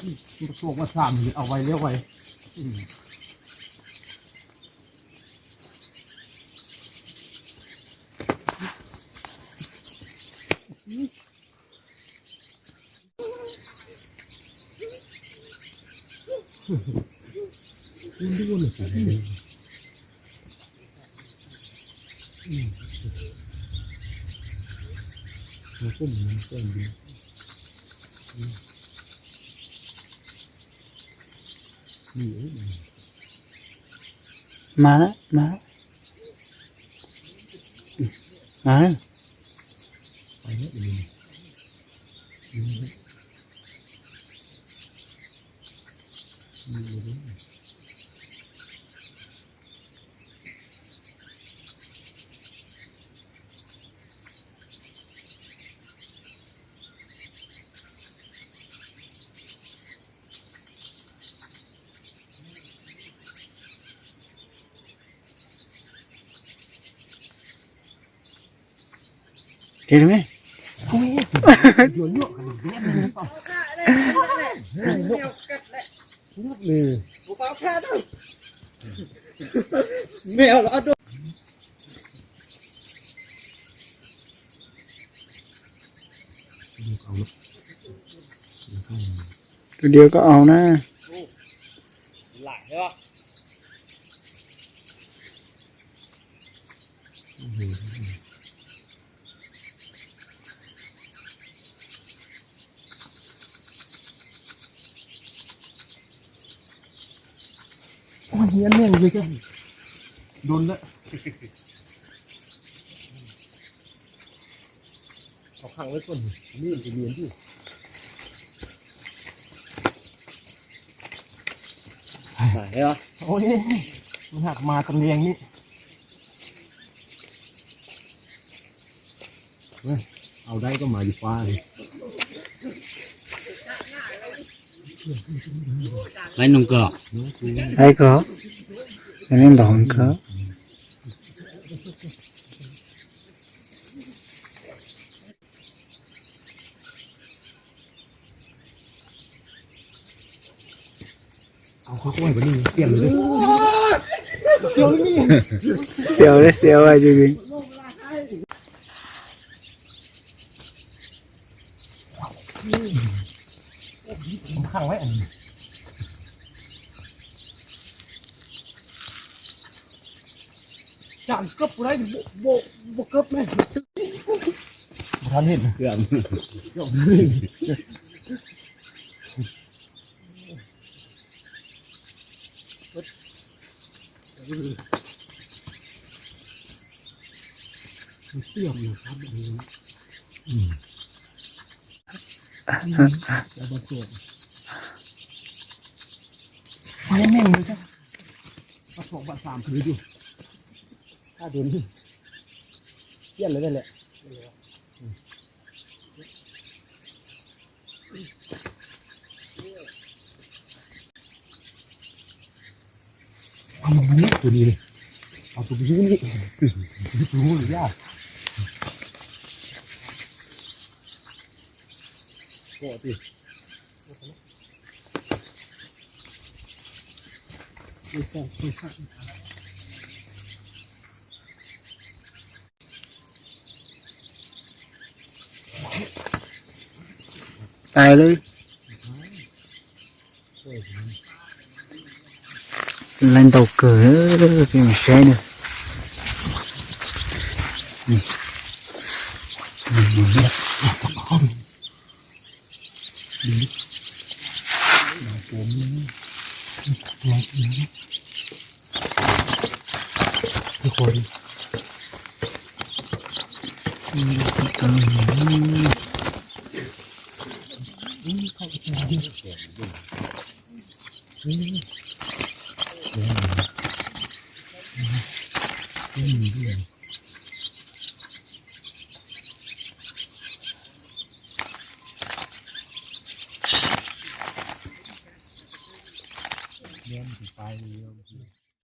ມາສອງມາສາມນີ້ ເອົາໄວ້ແລ້ວໄວ້ ອືມ ມາລະ ມາລະ ມາລະ. ເຫັນໄໝ? ໂອ້ຍ ໂຍນເນາະ ເນາະເລີຍ ບໍ່ເອົາແຄ່ດອກ ແມວເອົາດອກ ຕົວດຽວກໍເອົານະ ຫຼາຍເນາະ. ໂອ້ຍ ເຫັນແມ່ນຢູ່ ດົນແລ້ວ. ເອົາຂັງໄວ້ກ່ອນ ນີ້ມັນຈະມີອັນຢູ່ ຕາຍແລ້ວ ໂອ້ຍ ມັນຫາກມາຕຳແໜ່ງນີ້ ເອົາໄດ້ກໍມາຢູ່ປ່ານີ້ ໄດ້ໜຶ່ງກໍ ໄດ້ກໍ ອັນນີ້ດອງກໍ ເອົາເຂົ້າໄວ້ບັດນີ້ ສຽງເລີຍ ສຽງເລີຍ ສຽວເລີຍ ສຽວໄວ້ຈິງໆ ຂັງໄວ້ອັນນີ້ ຈານເກີບບໍ່ໄດ້ ບໍ່ ບໍ່ ບໍ່ເກີບແມ່ນ ບໍ່ທັນເຫັນ ເກືອບ ເກືອບ ມັນເຊື່ອມນະຄັບ ອັນນີ້ ອືມ ແລ້ວບໍ່ໂສດ ຍັງແມ່ນຢູ່ຈ້ະ ປາສອງປາສາມຄືຢູ່ ຖ້າໂດນ ປ່ຽນເລີຍແຫຼະ ເອົາຕົວນີ້ ເອົາຕົວນີ້ ຕົວນີ້ ເກາະຕິ. ຕາຍເລີຍ ລັນໂຕເກີ ເອີ ເປັນແຊເດີ ນີ້ ນີ້ ນີ້. ແມ່ນຊິໄປເລີຍ.